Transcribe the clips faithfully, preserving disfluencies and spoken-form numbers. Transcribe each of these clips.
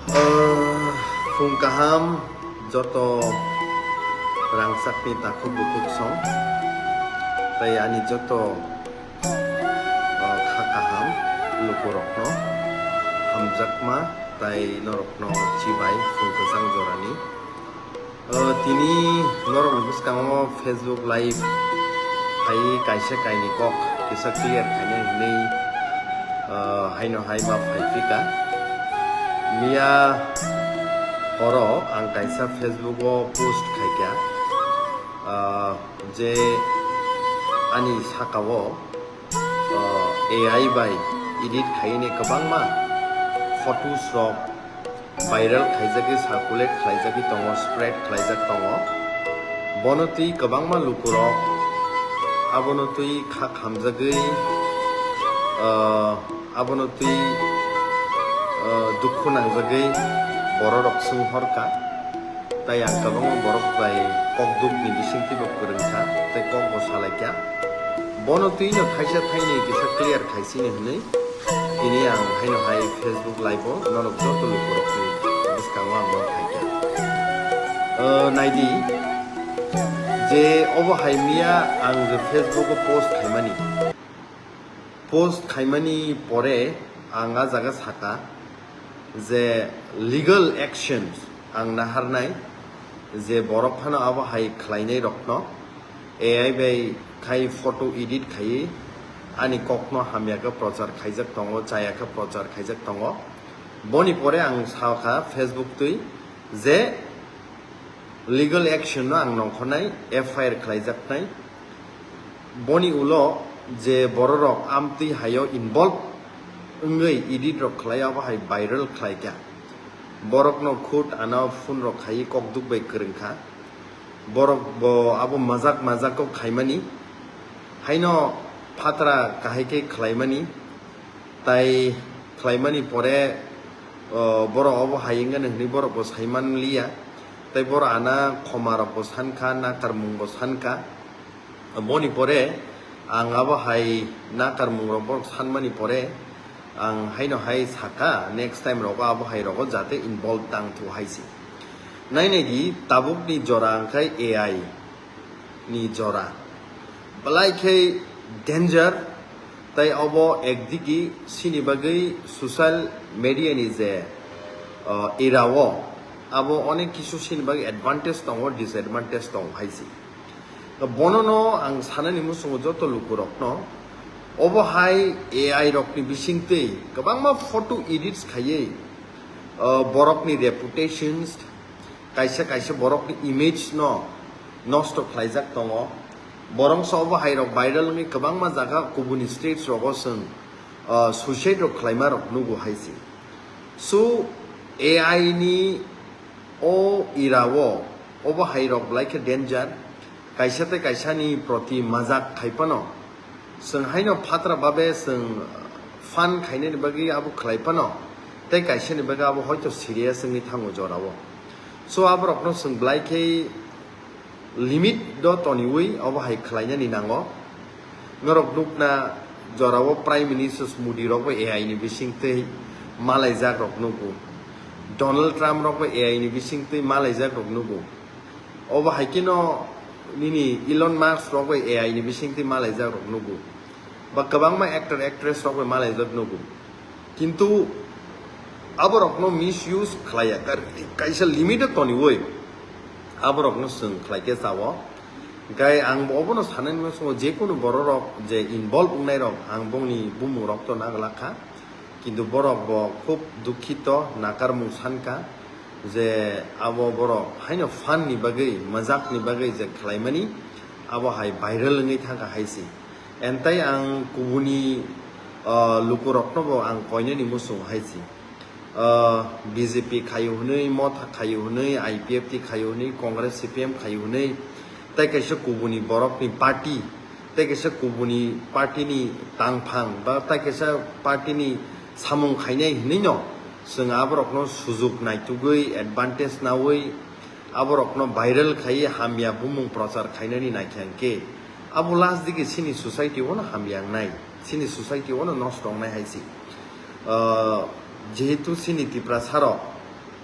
Ah, phung kaham joto rangchakni takhuk bukhuk song, tei ani joto, ah, kha kaham lukurokno hamjakma tei norokno chibai phung kwchang jorani. Ah, tini norokni bwskango Facebook Live phai kaisa kaini kok kisa clear khainai hinwi, ah, haino hai ma phai phika. Miya horo ang kaisa Facebook o post khaikha, ah, je ani sakao, ah, A I bai edit khaini kwbangma photos rok viral khaijagwi circulate khlaijagwi tongo, spread khlaijak tongo. Bono twi kwbangma lukurok abono twi kha khamjagwi, ah, abono twi, ah, dukhu nangjagwi bororok swnghorkha. Tai ang kwbangma borok bai kokdukni bisingtwi bo kwrwngkha, tei kok bo salaikha. Bono twino thaisa thaini kisa clear khaisini hwnwi tini ang haino hai Facebook Live o norok joto lukurokni bwskango ang ma phaikha. O, naidi, je obo hai miya ang je Facebook o post khaimani. Post khaimani pore ang a jaga saka je legal actions ang naharnai, je borok phano abo hai khlainai rokno A I bai khai photo edit khaiwi ani kokno hamya khe prochar khaijak tongo, chaya khe prochar khaijak tongo. Boni pore ang sakha Facebook twi je legal action no ang nongkhornai, F I R khlaijaknai. Boni ulo je bororok amtwi haio involve wngwi edit rok khlai, abo hai viral khlaikha. Borokno khud ano phone rok khaiwi kokduk bai kwrwngkha. Borok bo abo majak majak kok khaimani. Haino phatra kahai khe khlaimani. Tai khlaimani pore, o, borok obo hai wngkha hwnwi borok bo saiman liya. Tai borok ana khoma rok bo sankha, nakarmung bo sankha. Boni pore ang abo hai nakarmung rok borok sanmani pore ang haino hai saka, next time rogo abo hai rogo jate involve tang thu hai se. Nainai di, tabukni jora wngkha A I ni jora. Belai khe danger, tai obo ekdigi sini bagwi social media ni je, uh, era o, abo onek kisu sini bagwi advantage tongo, disadvantage tongo hai se. Bono no ang sanani muchungo joto lukurokno, obo hai A I rokni bisingtwi kwbangma photo edits khaiwi, uh, borokni reputations, kaisa kaisa borokni image no nosto khlaijak tongo. Borok so obo hai rok viral wngwi kwbangma jaga kubuni states rogo chwng, uh, suicide rok khlaima rok nugo hai se. So A I ni o era o obo hai rok belai khe danger. Kaisa tei kaisa ni proti majak khai phano, chwng haino phatra babe chwng fun khainani bagwi abo khlai phano, tei kaisa ni bagwi abo hoito serious wngwi thango jora o. So aborokno chwng belai khe limit do toniwi obo hai khlainani nango. Norok nukna jora o Prime Minister Modi rok bo A I ni bisingtwi malaijak rok nugo. Donald Trump rok bo A I ni bisingtwi malaijak rok nugo. Obo hai kheno nini Elon Musk rok bai A I ni bisingtwi malaijak rok nugo, ba kwbangma actor actress rok bai malaijak nugo, kintu aborokno misuse khlaiya, kar-, kaisa limit o toniwi aborokno chwng khlaikhe chao. Gai ang bo obono sanani muchungo jekunu bororok je involve wngnai rok ang bongni bumung rok to naglak kha, kintu borok bo khub dukhito, nakarmung sankha. Je abo borok haino fun ni bagwi, majak ni bagwi je khlaimani, abo hai viral wngwi thangkha hai se. Entai ang kubuni, ah, lukurokno bo ang koinani muchungo hai se. Ah, B J P khaio hwnwi, Motha khaio hwnwi, I P F T khaio hwnwi, Congress, C P M khaio hwnwi, tei kaisa kubuni borokni party, tei kaisa kubuni party ni tangphang ba tei kaisa party ni samung khainai hinwi no chwng aborokno sujuk naitugwi, advantage nawi, aborokno viral khaiwi hamya bumung prochar khainani naikha hwnkhe, abo last digi chini society o no hamya wngnai, chini society o no nosto wngnai hai se. Ah, jehetu chini Tiprasa rok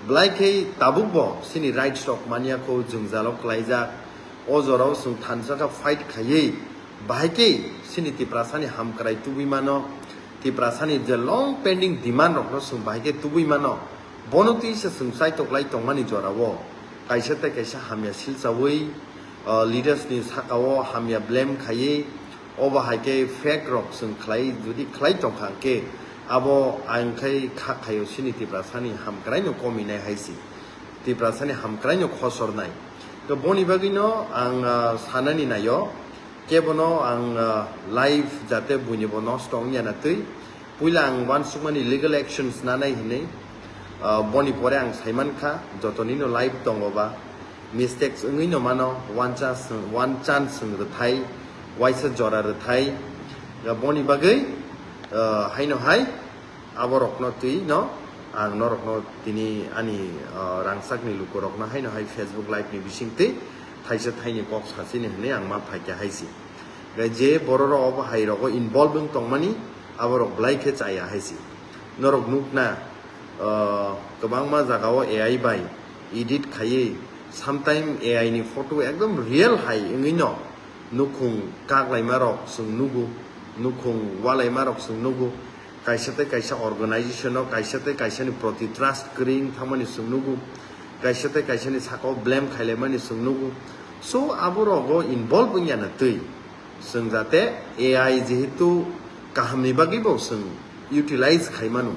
Belai khe tabukbo chini rights rok manya kho jwngjalo klaijak. O jorao chwng thansa kha fight khaiwi, bahai khe chini Tiprasani hamkrai tubui mano, Tiprasani je long pending demand rokno chwng bahai khe tubui mano. Bono twi se chwng chaitok lai tongmani jorao kaisa tei kaisa hamya silchawi, uh, leaders ni sakao hamya blame khaiwi, obo hai khe fake rok chwng khlai, jodi khlai tongkha hwnkhe abo ang khai kha khaio chini Tiprasani hamkraino kominai hai si, Tiprasani hamkraino khosornai. To boni bagwino ang, ah, sanani naio, kebono ang, ah, life jate buinibo nosto wngya na twi. Puila ang uansukmani legal actions nanai hinwi, ah, boni pore ang saimankha, jotonino life tongo ba, mistakes wngwi no mano, one chance, one chance chwng rwthai, waisa jora rwthai. Ya boni bagwi, ah, haino hai, aborokno twi no ang norokno tini ani, ah, rangchakni lukurokno haino hai Facebook live ni bisingtwi thaisa thaini kok sachini hinwi ang ma phaikha hai si. Gai je bororok obo hai rogo involve wng tongmani, aborok belai khe chaya hai si. Norok nukna, ah, kwbangma jagao A I bai edit khaiwi, sometime A I ni photo ekdom real hai wngwi no nukhung kaklaima rok chwng nugo, nukhung walaima rok chwng nugo, kaisa tei kaisa organization o kaisa tei kaisa ni proti trust kwrwi wng thangmani chwng nugo, kaisa tei kaisa ni sakao blame khailaimani chwng nugo. So abo rogo involve wngya na twi chwng jate A I jehetu kahamni bagwi bo chwng utilize khaimano,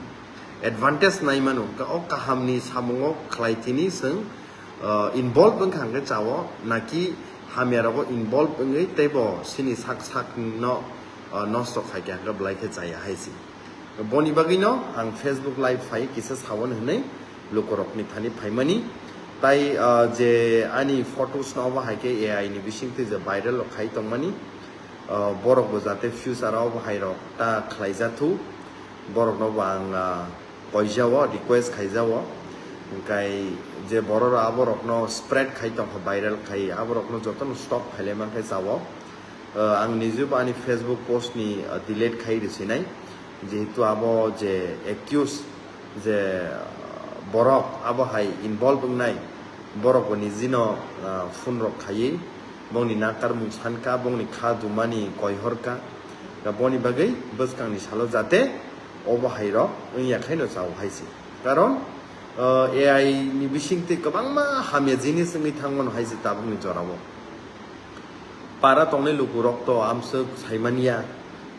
advantage naimano, o kahamni samungo khlai tini chwng, uh, involve wngkha hwnkhe chao, naki hamya rogo involve wngwi teibo chini sak sak no, uh, nosto khaikha hwnkhe belai khe chaya hai si. Boni bagwino ang Facebook live phai kisa sawan hinwi lukurokni thani phaimani. Tai, uh, je ani photos no obo hai khe A I ni bisingtwi je viral rok khai tongmani, uh, borok bo jate future o obo hai rok ta khlai jathu, borok no bo ang, uh, koijao, request khaijao. Hwnkhe je borok rok aborokno spread khai tongkha, viral khai, aborokno jotono stop khailai mankhe chao. Uh, ang nijebo ani Facebook post ni, uh, delete khai rwsinai, jehetu abo je accuse je, uh, borok abo hai involve wngnai, borok bo nijino, uh, phone rok khaiwi bongni nakarmung sankha, bongni kha dumani koihorkha. Da boni bagwi bwskangni salo jate obo hai rok wngya khaino chao hai se. Karon, uh, A I ni bisingtwi kwbangma hamya jinis wngwi thangmano hai se tabukni jorao. Para tongnai lukurok to amswk saimanya,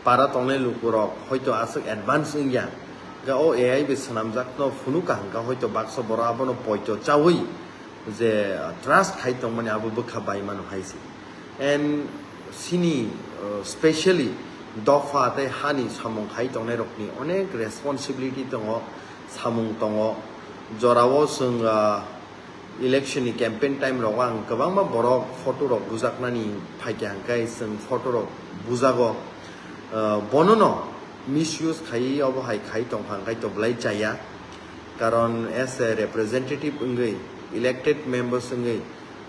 para tongnai lukurok hoito aswk advance wngya. Ga o A I bai swnamjakno phunukha hwnkha hoito baksa borok abono poito chawi je trust khai tongmani abo bwkha bai mano hai se. And sini, uh, specially dopha tei hani samung khai tongnai rokni onek responsibility tongo, samung tongo. Jorao chwng, uh, election ni campaign time rogo ang kwbangma borok photo rok bujaknani phaikha hwnkhe chwng photo rok bujago. Uh, bonono misuse khai obo hai khai tongkha hwnkhe to belai chaya. Karon as a representative wngwi, elected members wngwi,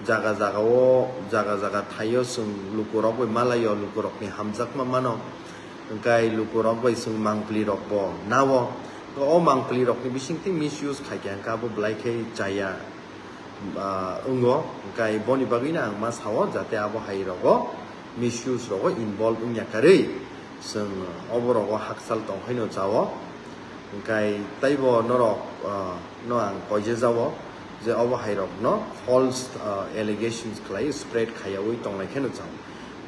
jaga jaga o, jaga jaga thaio chwng lukurok bai malaio, lukurokni hamjakma mano. Hwnkhe lukurok bai chwng mangpli rok bo nao. O mangpli rokni bisingtwi misuse khaikha hwnkhe abo belai khe chaya, ah, wngo. Hwnkhe boni bagwino ang ma sao jate abo hai rogo misuse rogo involve wngya karwi chwng obo rogo hakchal tong haino chao. Hwnkhe teibo norok, ah, no ang koijajao je obo hai rokno false, ah, allegations khlai spread khaiyawi tongnai kheno chao.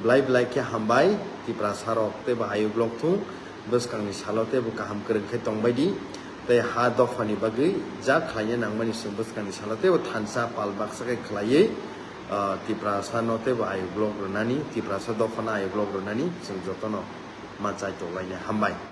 Belai belai khe hambai, Tiprasa rok teibo ayuk lok thung, bwskangni salo teibo kaham kwrwng khe tongbai di. Tei ha dophani bagwi jak khlaina nangmani chwng bwskangni salo teibo thansa pal baksa khe khlaiwi, ah, Tiprasa no teibo ayuk lok rwnani, Tiprasa dophano ayuk lok rwnani chwng jotono ma chai tok lainai. Hambai.